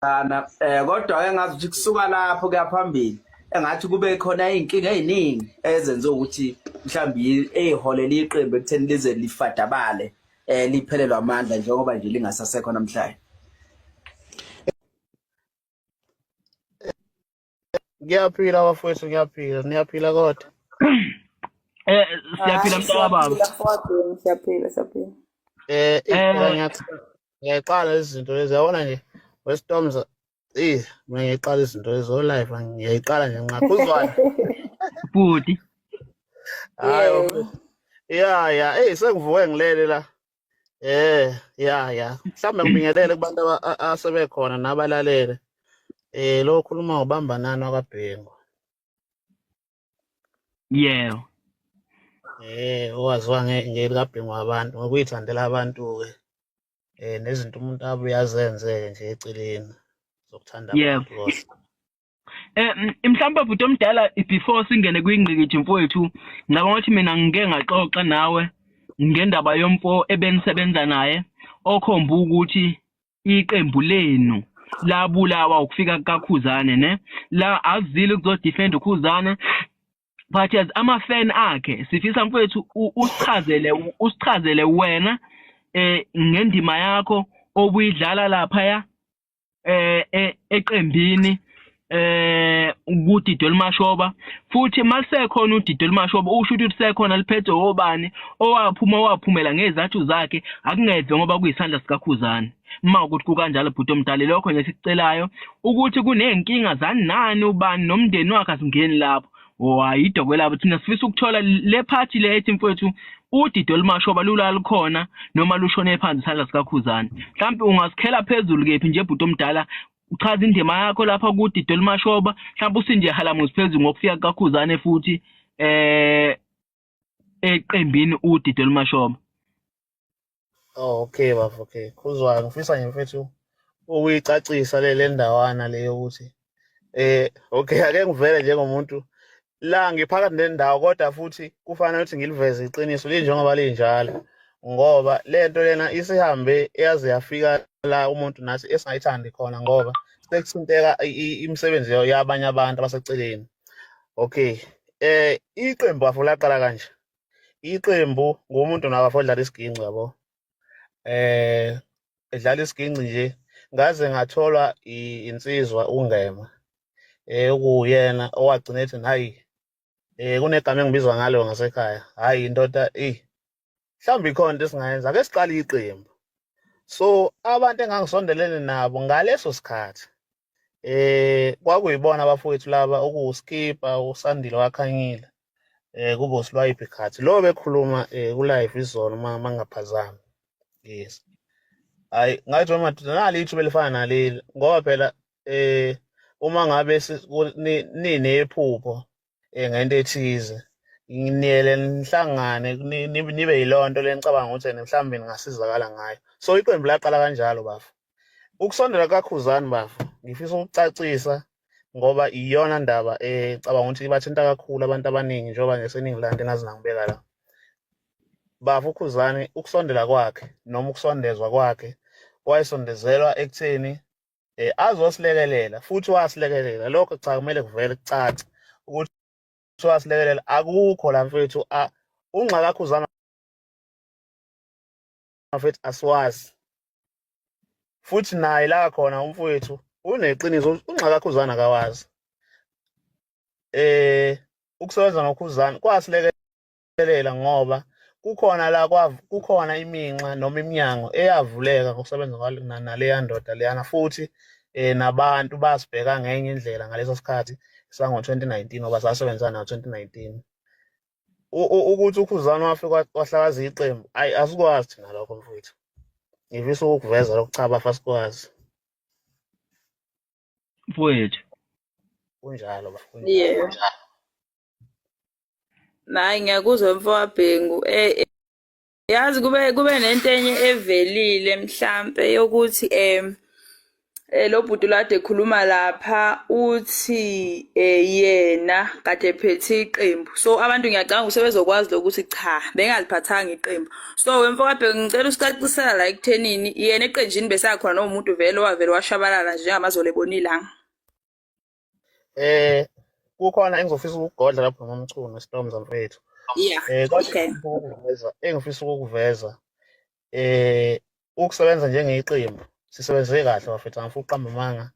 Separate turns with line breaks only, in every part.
Ana kodwa ke ngazi ukuthi kusuka lapho kuya phambili engathi kube khona izinkinga eziningi ezenze ukuthi mhlawumbe eziholela iqembu ekutheni lize lifadabale liphelelwe amandla njengoba nje lingasasekho namhlanje.
Ngiyaphila bafowethu, ngiyaphila. Niyaphila kodwa?
Siyaphila
Hayi,
mntaka baba.
siyaphila mfowethu, siyaphila, siyaphila.
Phela ngiyayiqala lezi zinto lezi, yabona nje weStorms, eh mina ngiyayiqala izinto lezi o-live, ngiyayiqala nje nqa khuzwane.
Bhuti.
Hayi
Yebo.
bafowethu. Ya ya, sengivuke ngilele la. Ya ya. Mhlawumbe ngibingelele kubantu asebekhona nabalalele. Lo okhuluma ubambanani wakwaBhengu.
Yebo.
Owaziwa ngelikaBhengu wabantu ngokuyithandela abantu-ke. Nezinto umuntu abuye azenze nje eceleni zokuthanda
Yebo.
abantu kodwa.
Mhlawumbe bhuti omdala, before singene kwingqikithi mfowethu, ngicabanga ukuthi mina ngike ngaxoxa nawe ngendaba yomfo ebenisebenza naye okhomba ukuthi iqembu lenu labulawa ukufika kukaKhuzane, ne la azile ukuzodefend uKhuzane, but as ama-fan akhe sifisa mfowethu usichazele wena ngendima yakho obuyidlala laphaya eqembini kuDido Olumashoba, futhi malisekhona uDido Olumashoba usho ukuthi usekhona liphethe obani owaphuma waphumela ngezathu zakhe, akungeve ngoba kuyisandla sikaKhuzane. Uma ukuthi kukanjalo bhuti omdala, lokho nje sikucelayo ukuthi kuney'nkinga zani nani ubani nomndeni wakhe, asingeni lapho wayidokwe labo. Thina sifisa ukuthola le phathi le ethi mfowethu uDido Olumashoba lula lukhona noma lushone phansi isandla sikaKhuzane. Mhlawumbe ungasikhela phezulu kephi nje bhuti omdala, uchaza indima yakho lapha kuDido Olumashoba, mhlawumbe usinje halamuzi phezulu ngokufika kukaKhuzane futhi eqembini uDido Olumashoba.
Oh okay bafo, okay. Khuzwayo, ngifisa nje mfethu ukuyicacisa le ndawana le yokuthi okay, ake ngivele njengomuntu la ngiphakathi nendawo, kodwa futhi kufanele ukuthi ngiliveze iqiniso linjengoba linjalo, ngoba lento lena isihambe yaze yafika la umuntu nathi esingayithandi khona, ngoba sekuthinteka imisebenzi yabanye abantu abaseceleni. Okay, iqembu bafo laqala kanje. Iqembu ngumuntu nabafo odlala isiginci yabo. Edlala isiginci nje ngaze ngatholwa insizwa uNgema, okuyena owagcina ethi hayi, kunegama engibizwa ngalo ngasekhaya, hayi indoda, mhlawumbe ikhona into esingayenza, ake siqale iqembu. So abantu engangisondelene nabo ngaleso sikhathi kwakuyibona abafowethu laba, okuwuSkipa, uSandile waKhanyile, kube uSilwayiphi Khathi lo bekhuluma ku live izolo uma mangaphazami. Yes, hayi ngathi madoda nali ithuba elifana naleli, ngoba phela uma ngabe ninephupho ngento ethize, niyele nihlangane nibe yilonto lenicabanga ukuthi mhlawumbe ningasizakala ngayo. So iqembu laqala kanjalo bafo. Ukusondela kaKhuzani bafo, ngifisa ukucacisa ngoba iyona ndaba ecabanga ukuthi ibathinta kakhulu abantu abaningi, njengoba nje seningilande naze nangibeka la. Bafo, uKhuzani ukusondela kwakhe noma ukusondezwa kwakhe wayesondezelwa ekutheni azosilekelela, futhi wasilekelela. Lokho cha, kumele kuvele kucace ukuthi wasilekelela. Akukho la mfethu ungxakaKhuzani mfethu asiwazi, futhi naye la khona umfowethu uneqiniso, ungxakaKhuzani akawazi. Ukusebenza noKhuzani kwasilekelela ngoba kukhona la kukhona iminxa noma iminyango eyavuleka ngokusebenza naleya ndoda leyana, futhi nabantu basibheka ngenye indlela ngaleso sikhathi sango-2019, ngoba sasebenzisana ngo-2019. Ukuthi uKhuzani wafika wahlakaza iqembu, ayi asikwazi thina lokho mfowethu. Ngifisa ukukuveza lokho, cha bafa sikwazi.
Mfowethu.
Kunjalo bafo, kunjalo.
Yebo. Hayi ngiyakuzwa mfowabhengu. Yazi kube nento enye evelile mhlambe yokuthi Lo bhuti lo kade ekhuluma lapha uthi yena kade ephethe iqembu. So abantu ngiyacabanga ukuthi sebezokwazi lokuthi cha bengaliphathanga iqembu. So wemfo kaBhengu ngicela usicacisela la ekuthenini yena eqenjini besakhona noma umuntu vele owavele washabalala nje njengamazolo ebona ilanga.
Eh kukhona engizofisa ukugodla lapho nomamchunu Storms mfethu.
Yeah.
Kodwa
Okay.
engifisa ukukuveza ukusebenza njengeqembu sisebenze kahle bafethu, angifuni ukuqamba amanga.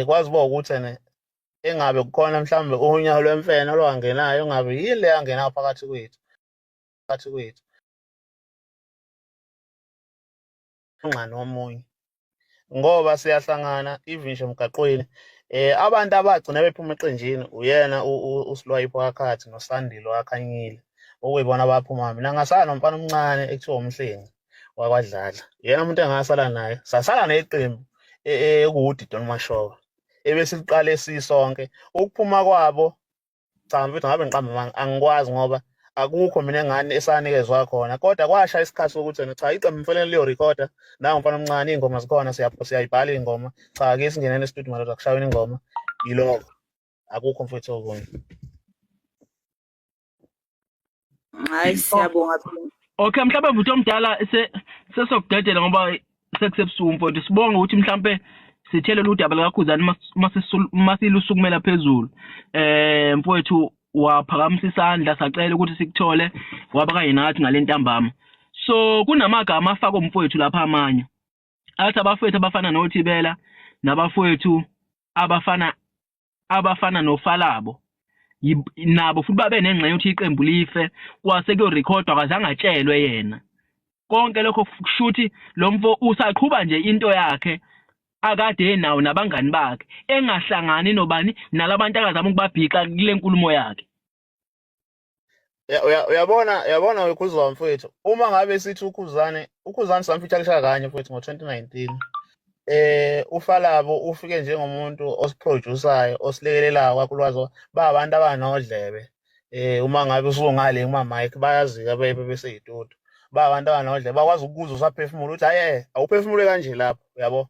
Kwazi uba ukuthi ene engabe kukhona mhlawumbe unyawo lwemfene olwangenayo, engabe yini le yangenayo phakathi kwethu ungani omunye, ngoba siyahlangana even nje emgaqweni. Abantu abagcina bephuma eqenjini uyena uSilwayipho wakhathi noSandile wakhanyile, okuyibona abaphuma. Mina ngasala nomfana omncane ekuthiwa uMhlengi wakwadlala, yena umuntu engasala naye, sasala neqembu ekuwuDidon Mashoba ebesiliqale sisonke. Ukuphuma kwabo cha mfethu, ngabe ngiqamba amanga, angikwazi ngoba akukho mina engane esanikezwa khona, kodwa kwasha isikhathi sokuthi ena cha iqembu mfanele liyorekhoda nangu mfana omncane, iy'ngoma zikhona, siyayibhala iy'ngoma, cha ke singeneni estudio madoda kushayweni ingoma, yiloko, akukho mfethu okunye.
Hayi siyabonga Bhengu.
Okay, mhlawumbe mfuthu omdala sesokudedela ngoba sekusebusuku mfowethu. Sibonge ukuthi mhlambe sithelele udaba likaKhuzani masilusukumela phezulu. Mfowethu waphakamisa isandla sacela ukuthi sikuthole waba kanye nathi ngale ntambama. So kunamagama afakwe umfowethu lapha amanye. Athi abafowethu abafana noThibela nabafowethu abafana noFalabo nabo futhi babe nengxenye ukuthi iqembu life kwase kuyorekhodwa akazange atshelwe yena. Konke lokho kusho ukuthi lo mfo usaqhuba nje into yakhe akade enawo nabangani bakhe, engahlangani nobani nalabantu akazama ukubabhixa kule nkulumo yakhe.
Uyabona wekhuzwa mfowethu, uma ngabe sithi uKhuzani, uKhuzani samfeaturisha kanye mfowethu ngo-2019. UFalabo ufike njengomuntu osiproducer osilekelelayo kakhulukazi, ba abantu abanodlebe. Uma ngabe usungale kuma mic bayazika bebe beseyitutu. Ba abantu abanodlebe bakwazi ukuzwa usaphefumula ukuthi hayi awuphefumule kanje lapho, uyabo.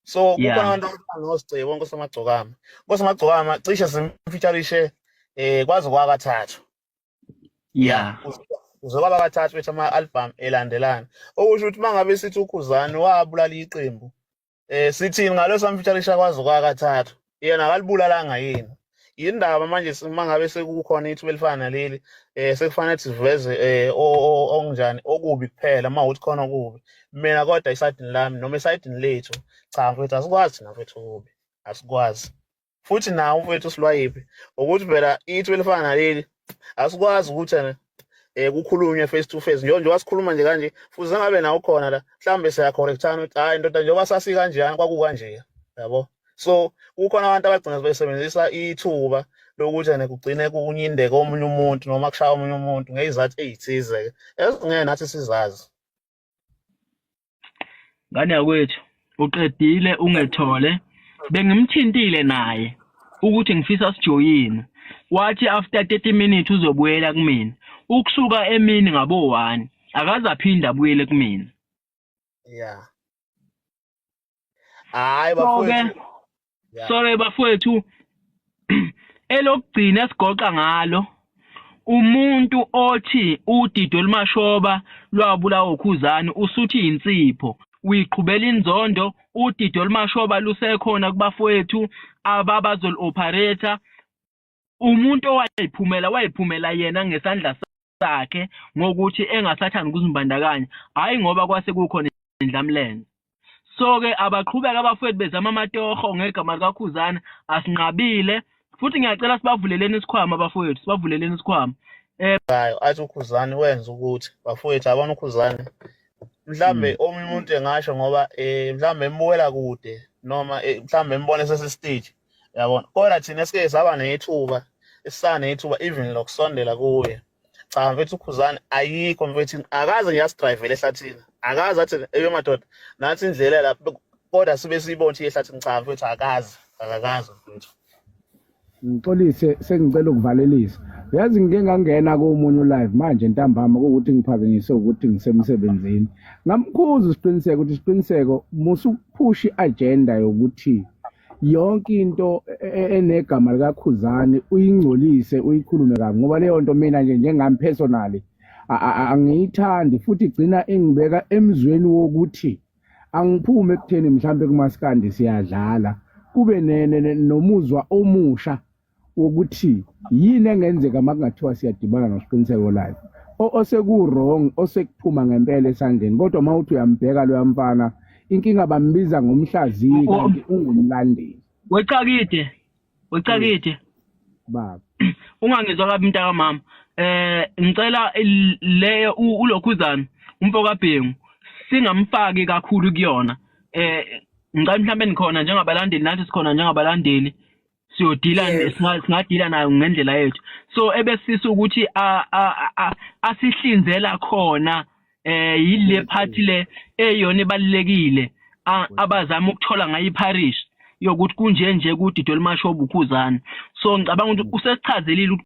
So kukhona abantu abafana noSicebo Nkosi Amagcokama. Nkosi Amagcokama cishe simfeaturishe kwaze kwakathathu. Kuze kwaba kathathu bethi ama-album elandelana. Okusho ukuthi mangabe sithi uKhuzani wabulala iqembu, sithini ngalo samfeaturisha kwaze kwakathathu, yena akalibulalanga yini? Yindaba manje mangabe sekukhona ithuba elifana naleli, sekufanele siveze okunjani okubi kuphela uma ukuthi khona okubi. Mina kodwa esayidini lami noma esayidini lethu, cha mfethu asikwazi thina mfethu okubi, asikwazi. Futhi nawo mfethu uSilwayiphi ukuthi phela ithuba elifana naleli asikwazi ukuthi ena kukhulunywe face to face njengoba sikhuluma nje kanje, futhi sengabe nawo khona la mhlawumbe siyacorrectana ukuthi hayi ndoda njengoba sasikanjeyana kwakukanjeya, yabo. So kukhona abantu abagcina besebenzisa ithuba lokuthi ene kugcine kunyindeke omunye umuntu noma kushaya omunye umuntu ngezizathu ezithize ezingeke nathi sizazi.
Ngane yakwethu uqedile ungethole, bengimthintile naye ukuthi ngifisa sijoyine, wathi after 30 minutes uzobuyela kumina. Ukusuka emini ngabo 1 akaze aphinde abuyele kumina.
Yeah. Hayi bafowethu.
Sorry bafowethu, elokugcina esigoqa ngalo umuntu othi uDido Lumashoba lwabulawa uKhuzani usuthi insipho uyiqhubela inzondo. uDido Lumashoba lusekhona kubafowethu ababazol-operator. Umuntu owayiphumela wayiphumela yena ngesandla sakhe ngokuthi engasathandi ukuzimbandakanya, hhayi ngoba kwase kukhona indlamlenze. So-ke abaqhubeka abafowethu bezama amatoho ngegama likaKhuzani, asinqabile futhi ngiyacela sibavuleleni isikhwama abafowethu, sibavuleleni isikhwama.
Hayi athi uKhuzani wenza ukuthi bafowethu abona uKhuzani mhlambe omunye umuntu engasho ngoba mhlambe embukela kude noma mhlambe embone sesestage, yabona, kodwa thina esike saba nethuba esisanethuba even lokusondela kuye, cha mfethu uKhuzani ayikho mfethu, akaze nje asidrivele ehlathini, akaze athi eyo madoda nathi indlela lapha, kodwa sibe siyibona ukuthi ehlathini, cha mfethu akaze, akakaze mfethu.
Ngixolise, sengicela ukuvalelisa. Uyazi, ngike ngangena komunye ulive manje ntambama, kuwukuthi ngiphazanyiswe ukuthi ngisemsebenzini. Ngamkhuza uSiqiniseko ukuthi, "Siqiniseko, musukuphusha i-agenda yokuthi yonke into enegama likaKhuzani uyingcolise, uyikhulume kabi, ngoba leyo nto mina nje njengami personally angiyithandi, futhi igcina ingibeka emzweni wokuthi angiphume ekutheni mhlambe kumaskandi siyadlala, kube nomuzwa omusha wokuthi yini engenzeka uma kungathiwa siyadibana noSiqiniseko live." Oseku-wrong, osekuphuma ngempela esandleni, kodwa uma uthi uyambheka loya mfana, inkinga bambiza ngomhlaziyi, kanti ungumlandeli.
Wecakide, wecakide.
Baba.
Ungangizwa kabi, mntaka mama. Ngicela leyo ulokhuzana umfo kaBhengu singamfaki kakhulu kuyona. Ngicela mhlawumbe nikhona njengabalandeli, nathi sikhona njengabalandeli, siyodila, singadila nayo ngendlela yethu. So ebesifisa ukuthi asihlinzela khona yile party le eyona ebalulekile abazama ukuthola ngayo iparish yokuthi kunje nje kudidi olumashoba uKhuzani. So ngicabanga ukuthi usesichazelile ukuthi